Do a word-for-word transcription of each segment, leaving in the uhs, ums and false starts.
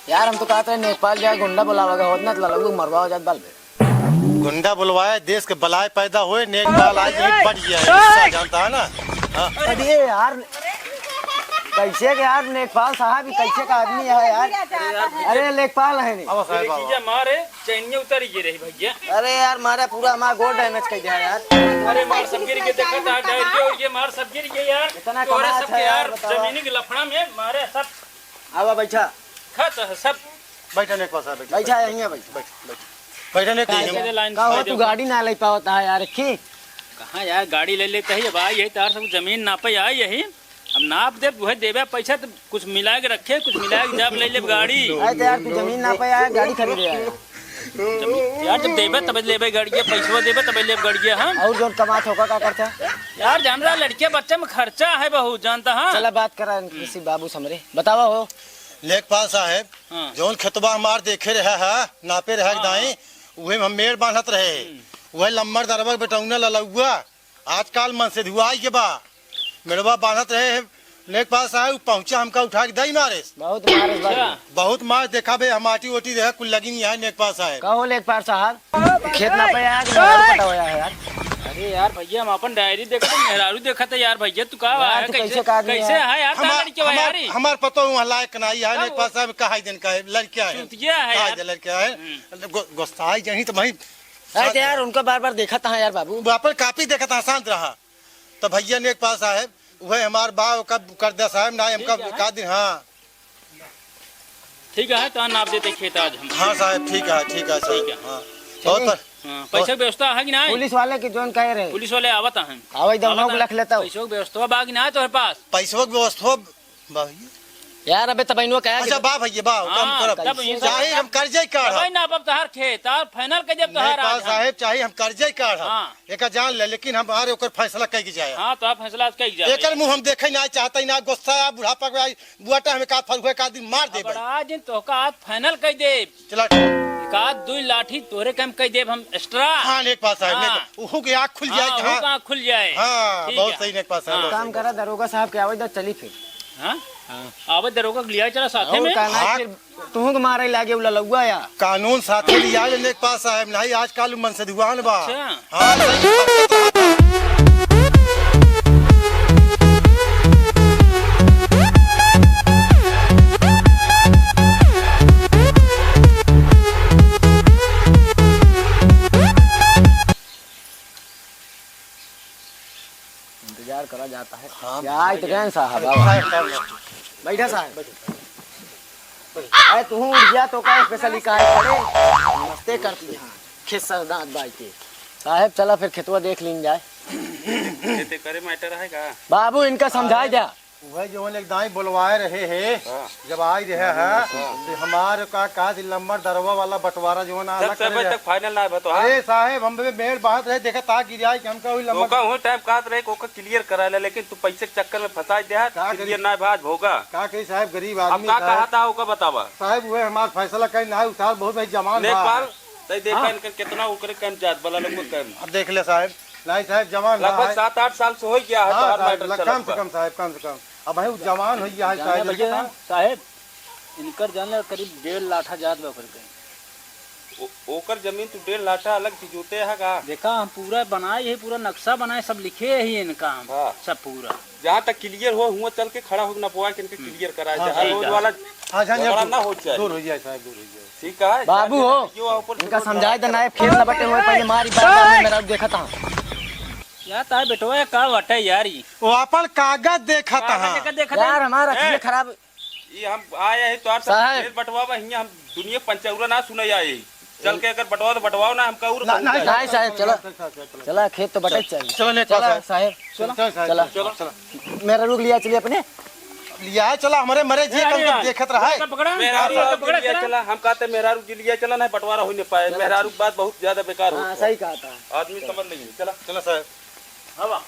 यार, हम तो कहत रहे नेकपाल जाए, गुंडा बुलावा गा, होत ना तो ललऊ मरवा हो जात बाल बे। गुंडा बुलवाए, देश के बलाय पैदा होए, नेकपाल आज नहीं बढ़ गया है, गुस्सा जानता है ना? हाँ। अरे यार, कैसे के यार, नेकपाल साहब ही कैसे का आदमी है यार? अरे लेखपाल है नहीं। अब साहब, अरे बाबा। जीजा मारे, चैनिया उतर गई रही भैया। अरे यार, मारे पूरा हमारा गोड़ damage कर दिया यार। अरे मार सब गिर गए, देखा था, डायरिया और ये मार सब गिर गए यार। इतना तोरे कमात सबके है यार, यार, बतावा। जमीनी के लफड़ा में मारे सब। आवा बैठा। खत है सब। बैठा नेकपाल साहब, बैठा, बैठा, बैठा। यहीं बैठा। बैठ, बैठ। बैठा नेकपाल साहब। का हो, तू गाड़ी ना ले पावत है यार, की? कहाँ यार, गाड़ी ले लेते ही, अब आई है तार सब जमीन नापे आई यही। अब नाप दे, वह देवे पैसा तो कुछ मिला के रखे, कुछ मिला के जब ले लेब गाड़ी। अरे तो यार, तू जमीन नापे आया, गाड़ी खरीदे आया। जमीन, यार, जब देबे तब लेबे गड़िया, पैसवा देबे तब लेब गड़िया हम। और जोन कमात होगा, का करता? यार, जान रहा, लड़के बच्चे में खर्चा है बहुत, जानता है? चला, बात करा इनकी, सी बाबू समरे। बतावा हो। लेखपाल साहेब, हाँ। जौन खेतवा हमार देखे रहे है, नापे रहे हाँ, दाई, हाँ। उहे में हम मेड़ बांधत रहे। हम्म। उहे लम्बर दरबा बेटौना ललौआ, आजकल मन से धुआई के बा। मेड़वा बांधत रहे हैं, लेखपाल साहब, उ पहुंचा हमका उठा के दई मारे। बहुत मारे बा। अच्छा। बहुत मार देखा बे, हम आटी ओटी रहे, कुल लगी नहीं है लेखपाल साहब। कहो लेखपाल साहब, खेत ना पे आया कि मेहरारू पटा होया है यार? अरे यार भैया, हम अपन डायरी देखत है, मेहरारू देखत है यार भैया, तू का यार, है? तू कैसे, कैसे का आदमी कैसे है? है यार, हमार, तार लड़के हमार, यार ही? हमार पतो वहाँ लायक नहीं है, तब लेखपाल साहब, कहा ही दिन का है, लड़का है। चूतिया है कहा यार। दे लड़का है। हम्म। गो-, गोस्ताई जहीं तो वहीं अरे तो यार, उनका बार-बार देखत है यार बाबू। वो अपन कापी देखत है, शांत रहा। तो भैया लेखपाल साहब, उहे हमार बा, ओकर कर दे साहब, ना हमका ठीक है। का दिन, हाँ। ठीक है, तो नाप देते खेत आज हम। हाँ साहब, ठीक है, ठीक है साहब, ठीक है। हाँ। चलिए। बहुत पर-, हाँ, पैसा की व्यवस्था है कि नहीं? पुलिस वाले के जोन कहे रहे। पुलिस वाले आवत हैं। आवे, दम आवत नौ हैं। लाख लेता हूँ। पैसों की व्यवस्था बा कि नहीं तोहरे पास? पैसों की व्यवस्था बा भैया। यार, अबे तबैनुआ कहा अच्छा, कि बा भैया, बा, हाँ, कम करब। तब ये चाहे हम कर्जे ही काढ़ब। तबै ना, अब तोहार खेत, और final कर देब तोहार लेखपाल आज हम। साहेब, चाहे हम कर्जे ही काढ़ब। हाँ। एका जान ले, लेकिन हमारे ओकर फैसला कई के जाए। हाँ, तो आप फैसला आज कई के जाए। एकर मुंह हम देखे ना चाहते ना, गुस्सा आ, बुढ़ापा के आई, बुआटा हमें का फरुए का दिन मार देबे। बड़ा दिन तोहका आज final कई देब। चला ठीक। एक आध दुई लाठी तोहरे काम कई देब हम extra। हाँ, लेखपाल साहब, हाँ। लेखपाल, उहू के आँख खुल जाए हाँ, कि उहू हाँ। के आँख खुल जाए। हाँ, ठीक बहुत है। सही लेखपाल साहब, हाँ। बहुत काम सही। करा, दरोगा साहब के आवे दा, चली फिर। हाँ? हाँ। आवे दरोगा के लिया चला साथे और में। का ना, हाँ। फिर तुहूँ के मारे लागे उ ललौआ या। कानून साथे लिया ले लेखपाल साहब, नहीं आजकल मन से दुआन बा। अच्छा। हाँ, सही बात है। इंतजार करा जाता है। हाँ, क्या भैया। इतने साहब, आओ। साहब, साहब, साहब। बैठा साहब। अरे तू उठ गया तो का special ही काहे खड़े? नमस्ते करती है। खेत सर दांत बाई के। साहब चला फिर खेतवा देख लीन जाए। ये ते करे matter है का? बाबू इनका समझाई द्या। वह जवन एक दाई बोलवाए रहे है, हाँ। जब आई रहे है, हाँ। तो हमारे का कहा थी लंबर दरवा वाला बटवारा जवन आला जब से करे अबे है। तक final ना है बटवारा। अरे साहब, हम भी मेड़ बाहत रहे, देखा ता गिराए कि हमका वही तो लंबर का वही time कहत रहे कि ओका clear करा ले, लेकिन तू पैसे के चक्कर में फंसाई दे है, का clear करी? ना भाज होगा। का करी साहब, गरीब अब आदमी का साहब। कहा था ओका बतावा। साहब, वह हमार फैसला कहीं ना है, उतार बहुत भाई जवान बा। लेखपाल, तई देखा हाँ। इनका कितना ओकरे कम जात वाला लोग को कम। अब देख ले साहब, नहीं साहब, जवान बा लगभग है। सात आठ साल से हो गया है हाँ तोहार साहब, matter लग-, चलत कम से बा। कम साहब, कम से कम। अब भाई, उ जवान हो गया है, जाने साहब। भैया, साहब, इनकर जाने करीब डेढ़ लाठा जात बा ओकर कहीं। ओ-, ओकर जमीन तू डेढ़ लाठा अलग से जोते है का? देखा, हम पूरा बनाए ही, पूरा नक्शा बनाए, सब लिखे ही इनका हम, हाँ। सब पूरा। जहाँ तक clear हो, हुआं चल के खड़ा होके नपवा के इनके हम्म। Clear कराए हाँ, जाए। ठीक रोज है। वाला हाँ, झंझट झगड़ा दूर, ना हो जाए। दूर हो जाए साहब, दूर हो जाए। ठीक है? बाबू हो, यो ऊपर से इनका रोज समझाए वाला दे, ना, खेत ना बटे हुए, पहले मारी बार बार में मेरा देखा था। या तार बेटवा, या का बाटे यार ई? वो अपन कागज देखत कागज है। देखत, देखत यार, है। हमारा ए! अखिए खराब। ई हम आए हैं तोहार सब साहब। खेत बंटवावा, हियां हम दुनिया पंचौरा ना सुने आए। चल के अगर बंटवाओ तो बंटवाओ ना, हमका और ना, ना, नहीं, साहब, चला। चला, खेत तो बटे चल। चाहिए। चलो, नेता चला, साहब। साहब। चलो, चलो, साहब, चला। चलो, चलो। मेरा रुक लिया, चलिए अपने। लिया है, चला, हमारे मरे जी ए, कम अरे, कम देखत रहा है। पकड़ा, मेहरारू पकड़ा, के लिए पकड़ा। चला, हम कहते मेहरारू के लिए चला, नहीं बंटवारा हो नहीं पाए। चला, मेहरारू ठीक। बात बहुत ज्यादा बेकार हाँ, होता है। सही कहा था। आदमी समझ नहीं है। चला। चला साहब। हवा।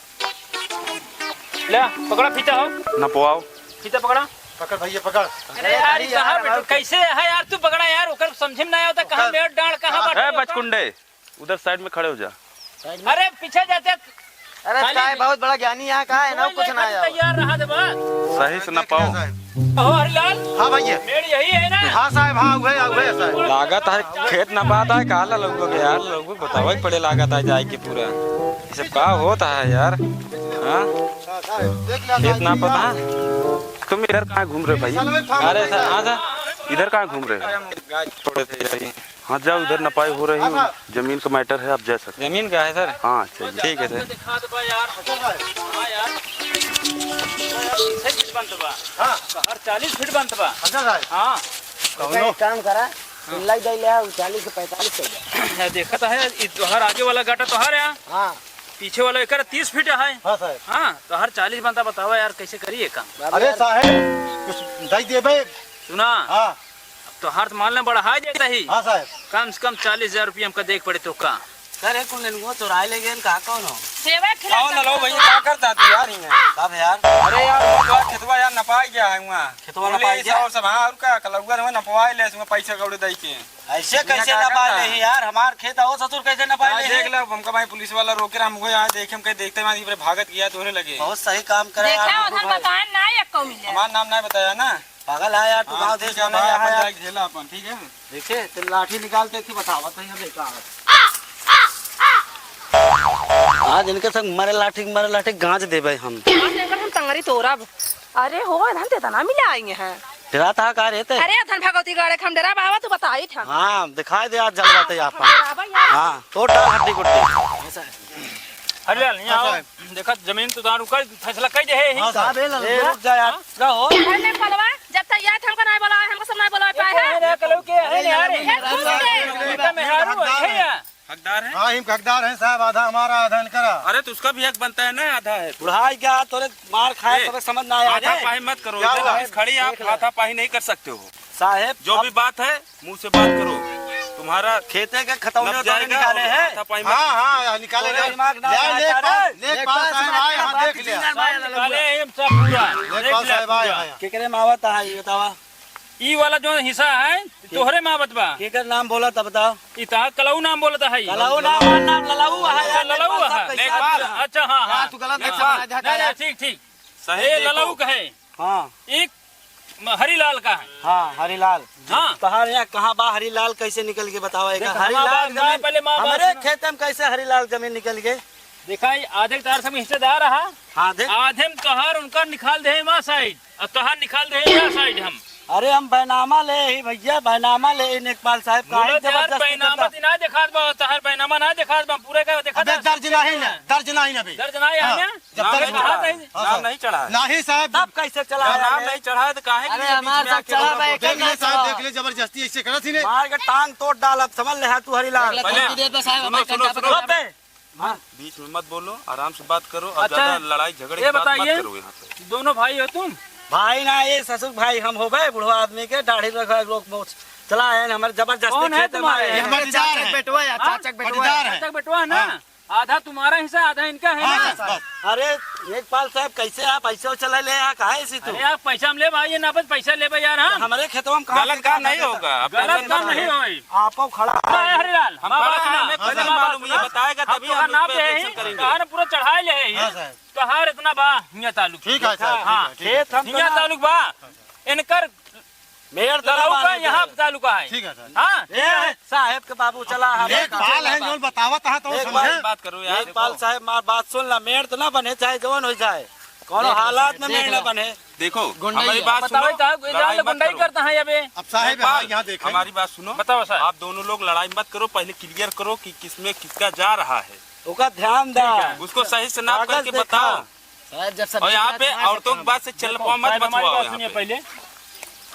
ले, पकड़ा फीता हो। नपवाओ। फीता पकड़ा। पकड़ भैया, पकड़। अरे यार, अरे कहाँ यार, बैठो? और कैसे है यार, तू पकड़ा यार, ओकर समझे में ना आवता, कहाँ ओकर मेड़ डांड़, कहाँ हाँ। बाटे ए, ओकर? बचकुंडे, उधर side में खड़े हो जा। Side में? अरे, पीछे जाते। अरे खाली साहब, बहुत बड़ा ज्ञानी यहाँ का है ना, कुछ ना आया। तैयार रहा दे बस। सही से ना पाओ। हो हरिलाल? हाँ भैया। मेड़ यही है ना? हाँ साहब, हाँ, उहे, उहे साहब। लागत है खेत ना पाता है, का ला लोगों के यार, लोगों को बतावे के पड़े लागत है जाए के पूरा। ये सब का होता है यार? हाँ? खेत ना पता है? तुम इधर कहाँ घूम रहे भाई? अरे सर, हाँ सर, इधर कहाँ घूम रहे हो? थोड़े थे यार। हाँ, जाओ, इधर नपाई हो रही है, जमीन का matter है, आप जा सकते हैं। जमीन का है सर? हाँ, चाहिए। ठीक है सर। दिखा दे बा यार। हाँ यार। तीस फीट बनत बा। हाँ। तो हर चालीस फीट बनत बा। अच्छा साहब। हाँ। तो एक काम करा, हाँ। लग जाई ले आओ, चालीस से पैंतालीस कर दे। देखत है, ई तोहर आगे वाला गाटा तोहर है। हाँ। पीछे वाला एकर तीस फीट है। हाँ साहब। हाँ, तो हर चालीस बनता, बतावा यार, कैसे करी ये काम? अरे साहब, कुछ दई देबे। सुना। हाँ। अब तोहार तो मान ले बढ़ाई देता ही। हाँ साहब। कम से कम चालीस हजार रुपया हमका देख पड़े तो का? सर, एक कुंदन को चुराए ले गए, कहाँ कौन हो? सेवा खिला कौन? हेलो भैया, का करता तू यार इहाँ? कब यार? अरे यार, वो तो खेतवा यार नपाई गया है वहाँ। खेतवा नपाई गया? और सब, हाँ, और का, कलौआ में नपवाए ले, उसमें पैसा कौड़ी दई के। ऐसे कैसे नपाए ले ही यार? हमार खेत आओ ससुर, कैसे नपाए ले ही? देख लो, हमका भाई पुलिस वाला रोके रहा, हमको यहाँ देखे, हम कहीं देखते, हमारे भागत गया तोहरे लगे। बहुत सही काम करे यार, देखा, उधर भाई। मकान ना या कौन मिले? हमार नाम ना बताया ना। पागल है यार, तू हाँ, गाँव देश में नहीं रहा यार। झेला अपन, ठीक है? देखे, तो लाठी निकालते थे, बतावा तो हमें का है। आज इनके संग मरे लाठी, मरे लाठी गाँज देबे हम। आज इनकर हम टंगरी तोड़ब। अरे हो, धन ते तना मिले आएंगे हैं। डरात हा का रे ते? अरे धन भगवती गाड़े के हम डराब, आवा तू बताई था। हाँ, दिखाई दे आज जलवा ते आपन। डराबा यार। हाँ, तोड़ डाल हड्डी गुड्डी। हरिलाल, यहाँ आओ। देखा, जमीन तो दारू का फैसला कर दे है ही। हाँ, साहब, ए, ए, रुक जा यार। हाँ? का हो? अरे नहीं, पलवा, जब तक याद हमको नहीं बोला, हमको सब नहीं बोला पाए हैं। अरे, कलो के है, अरे, यार, ये घुस गए। इनका मेहरारू है, है या? हकदार है? हाँ, हम हकदार हैं साहब, आधा हमारा, आधा इनकरा। अरे, तो उसका भी हक बनता है ना, आधा है। बुढ़ाई क्या, तोरे मार खाए, ए, तोरे समझ ना आया आधा रे। पाही मत करो, क्या इधर हुआ? पुलिस खड़ी है, आप देख ले। हाथापाही नहीं कर सकते हो। साहेब, जो अब भी बात है, मुँह से बात करो। तुम्हारा खेते के खतौनी नप उतौनी जाएगा निकाले और हैं। हाथापाई मत हाँ, हाँ, निकाले तोरे जाए। दिमाग ना ले, आया लेखपाल, रे। लेखपाल साहब आए, हाँ, देख लिया। सब निकाले, हम सब पूरा। लेखपाल देख लिया साहब आए, पूरा। हाँ, हाँ। केकरे मावत है, ये बतावा। ई वाला जो हिस्सा है, के-, तोहरे मावत बा। केकर नाम बोला था, बताओ। ई ता कलऊ नाम बोलत है। कलऊ नाम, हमार नाम ललऊ है, अच्छा, यार, ललऊ लेखपाल साहब है। कैसे लेखपाल, आदमी है? अच्छा, हाँ, हाँ। हाँ, तू गलत लेखपाल। समझा था नहीं, नहीं, यार। ठीक, ठीक। सही ए, देखो। ललऊ का है। हाँ। एक म-, हरिलाल का है। हाँ, हरिलाल। हाँ। तोहार यहाँ कहाँ बा हरिलाल, कैसे निकल के बतावा? देख, हमार हरिलाल बात, जमीन, पहले माँ बात हमरे सुनो। खेत में कैसे हरिलाल जमीन निकल गए? देखा, ये आधे तार सब हिस्सेदार रहा। हाँ, देख। आधे में तोहार उनका निकाल दे वहाँ side, और तोहार निकाल दे यहाँ side हम। अरे, हम बैनामा ले ही भैया, बैनामा ले ही लेखपाल साहब, काहे बोलो यार, जबरदस्ती बैनामा करता? ती ना देखात बा, तोहार बैनामा ना देखात बा, पूरे का देखात अबे, बा। दर्ज नहीं ना, दर्ज नहीं ना बे। दर्ज नहीं है हाँ। ना? जब नाम तक नहीं चढ़ा है। हाँ, नाम सर। नहीं चढ़ा है। नहीं साहब। तब कैसे चला जब है नाम रे? नहीं चढ़ा है तो काहे के अरे बीच में हमार सब आके चढ़ा लोग भाई, बोलते हैं? कैसे देख ले, जबरदस्ती ऐसे करत ही ने। मार के टांग तोड़ डालब, समझ ले, हाँ, तू हरिलाल। पहले सुनो, सुनो, सुनो। हाँ। बीच में मत बोलो, आराम से बात करो, अब अच्छा, ज्यादा लड़ाई झगड़े ये की बात मत बताइए, करो यहाँ पे। दोनों भाई हो तुम? भाई ना, ये ससुर भाई हम होबे, बुढ़वा आदमी के दाढ़ी रखा लोग मोछ चला है, हमारे जबरदस्ती कौन है खेत में तुम्हारे? आए हैं। ये पटीदार है। बेटवा है, हाँ? चाचा के बेटवा है। पटीदार है। चाचा के बेटवा है ना? हाँ। आधा तुम्हारा हिस्सा, आधा इनका है हाँ, ना? बस, बस। अरे, लेखपाल साहब, कैसे आप ऐसे चला ले, यहाँ काहे ऐसे तू? अरे, आप पैसा हम ले भाई, ये ना बस पैसा ले भाई यार, हाँ? हमरे खेतवा में कहाँ गलत से काम नहीं होगा, आप गलत टेंशन काम मत नहीं लो। होई। आपो खड़ा अरे, हरिलाल, हम माँ खड़ा बात हैं, ना, हमें हाँ, कैसे सर। माँ बात मालूम, ये ना? बताएगा हम तभी तो हम हरनाप इस पे है, action करेंगे। तोहार पूरा चढ़ाई ले है, हाँ, सर। तोहार इतना बा, हियाँ तालुक। ठीक है, सर, हाँ, ठीक है, ठीक है। खेत हम हियाँ तालुक बा। इनकर मेड़ तो ना लड़ाऊ का बांधे यहाँ दे। तालुका है। ठीक है सर। हाँ। ए, साहेब के बाबू चला, हम लेखपाल है, जोन बतावत है तो लेखपाल, समझे। बात करो यार, लेखपाल देखो। साहेब, मार बात सुन ला, मेड़ तो ना बने, चाहे जवन हो जाए, कोनो देख लो हालात साहेब, में देख मेड़ ना लो। बने। देखो, गुंडई हमारी है। बात बताओ सुनो, साहब, ये लड़ाई जान लो, मत गुंडई करो। करता है अबे। अब साहेब, लेखपाल, हाँ, यहाँ देख ले। हमारी बात सुनो। बताओ साहब। आप दोनों लोग लड़ाई मत करो, पहले clear करो कि किसमें किसका जा रहा है। ओका ध्यान दा। ठीक है। उसको सही से नाप कागज करके देखा। बताओ। साहब, जब सब और यहाँ पे औरतों की बात से चल पाओ, मत बतवाओ यहाँ पे। पहले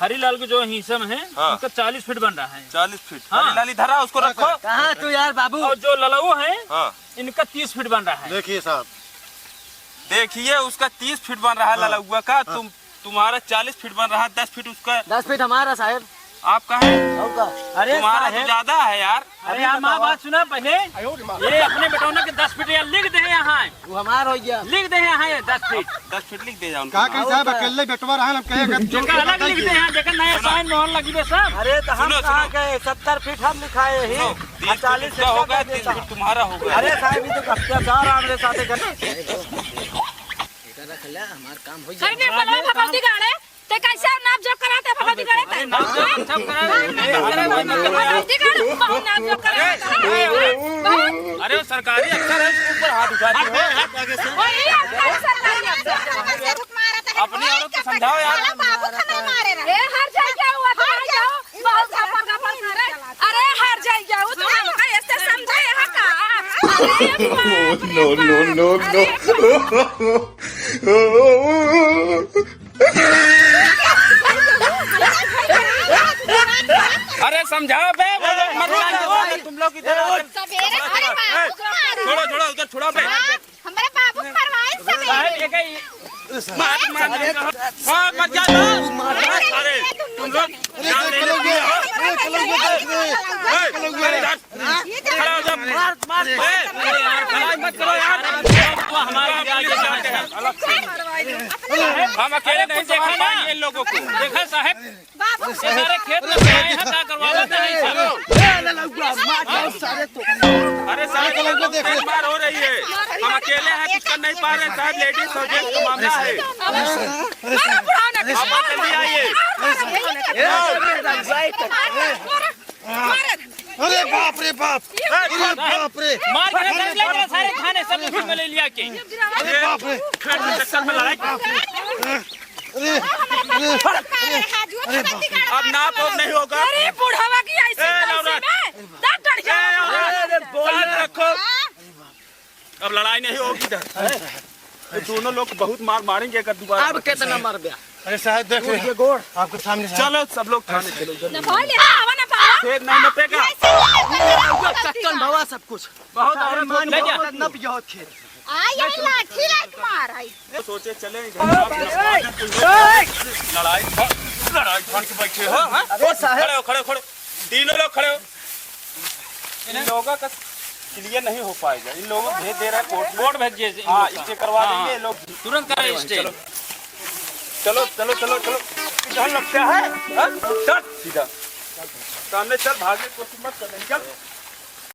हरीलाल के जो हिस्सा में है, हाँ। उनका चालीस फीट बन रहा है। चालीस फीट। हाँ। हरीलाल इधर आ, उसको रखो। कहाँ तू यार बाबू? और जो ललऊ है, हाँ। इनका तीस फीट बन रहा है। देखिए साहब। देखिए, उसका तीस फीट बन रहा है हाँ। ललउआ का, हाँ। तुम, तुम्हारा चालीस फीट बन रहा है, दस फीट उसका। दस फीट हमारा साहब। आपका है? और का? अरे तुम्हारा तो साहेब। ज्यादा है यार। अरे अभी यार, माँ बताओ। बात सुना पहले। ये अपने बेटौना के दस फीट या लिख दे यहाँ है। वो हमार हो गया। लिख दे यहाँ है दस फीट। दस फीट लिख दे जाओ उनको। का कही और साहब, का? अकेले बेटवा रहन, हम कहे अगर जेकर अलग लिख दे यहाँ, जेकर नया साइन मोहर लगी बे सब। अरे तो हम सुनो, कहाँ सुनो। गए? सत्तर फीट हम लिखाए ही। सुनो, तीस फीट चालीस उनका होगा, तीस फीट तुम्हारा होगा। अरे साहब, ये तो अत्याचार हमरे साथे करे। एकर रख ले, हमार काम हो जाए। कहीं नहीं बोला भगवती गाड़े। ते कैसे नाप जोख कराते भगवती करे ते? अरे, नाप जोख सब करा रहे हैं। भगवती करे, बहुत नाप जोख कराते हैं। अरे, अरे, अरे, बहुत। अरे, वो सरकारी अफसर है, उसके ऊपर हाथ उठाते हैं। वही अफसर, सरकारी अफसर। अपनी औरत को समझाओ यार। ए, हर जाए क्या हुआ, तो हर जाओ। बहुत गपर गपर करे। अरे, हर जाए क्या हुआ, तो हमका ऐसे समझे यहाँ का? अरे, बाप रे, no, no, बाप। No, no। अरे, अरे समझाओ बे, वो लोग मत मारो। तुम लोग इधर आओ। सवेरे, अरे बाबू को मारो। छोड़ो, छोड़ो, उधर छोड़ो बे। हाँ, हमारे बाबू को मरवाए सवेरे। साहब, ये कहीं मार, मार, मार। हाँ, मत जाओ। अरे, तुम लोग जान लेने वाले हो। ए, खड़ा हो जा। मार, मार, ए, अरे यार, लड़ाई मत करो यार। तो हमारे लिए आगे जाते हैं। हम अकेले नहीं देखा ना ये लोगों को। देखा साहब, ये सारे खेत में से आए हैं, क्या करवा लेते हैं इसे? अरे साहब, ये लोग तेज मार हो रही है। हम अकेले हैं, कुछ कर नहीं पा रहे हैं साहब, लेडीज और जेंट्स का मामला है। आप जल्दी आइए। अरे बाप रे बाप, अरे बाप रे, मार के अरे निकाल बाप रे, सारे थाने सब में ले लिया के। अरे बाप रे, अरे चक्कर में लड़ाई। अरे, अरे, अरे, अब नाप और नहीं होगा। अरे बुढ़ावा की ऐसी ए, लौड़ा। में दर्द चढ़ गया। ए, लौड़ा। अरे, बोल। शांत रखो। अब लड़ाई नहीं होगी इधर। ये दोनों लोग बहुत मार मारेंगे अगर दोबारा। अब कितना मार दिया? अरे साहब, देख ले। ये गोड़। आपके सामने साहब। चलो, सब लोग थाने चलो, जल्दी। ना भाई, ले आवा ना पावा। फिर नहीं नपेगा। चक्कर भवा सब कुछ। बहुत अरे औरत मान ले जा। बहुत नप जाओ खेत। आ, यही लाठी लाइक मार आई। सोचे चले इधर। लड़ाई, लड़ाई ठान के बैठे हो, हाँ? अरे साहब। खड़े हो, खड़े हो, खड़े हो। तीनों लोग खड़े हो। इन लोगों का क्लियर नहीं हो पाएगा। इन लोगों को भेज दे रहा है कोर्ट में। कोर्ट भेजिए इन हाँ, लोग का। स्टे करवा हाँ, देंगे हाँ। ये लोग। तुरंत करा स्टे। चलो, चलो, चलो, चलो, चलो। इधर लगता है, हाँ? चल, सीधा। सामने चल, भागने की कोशिश मत कर, चल।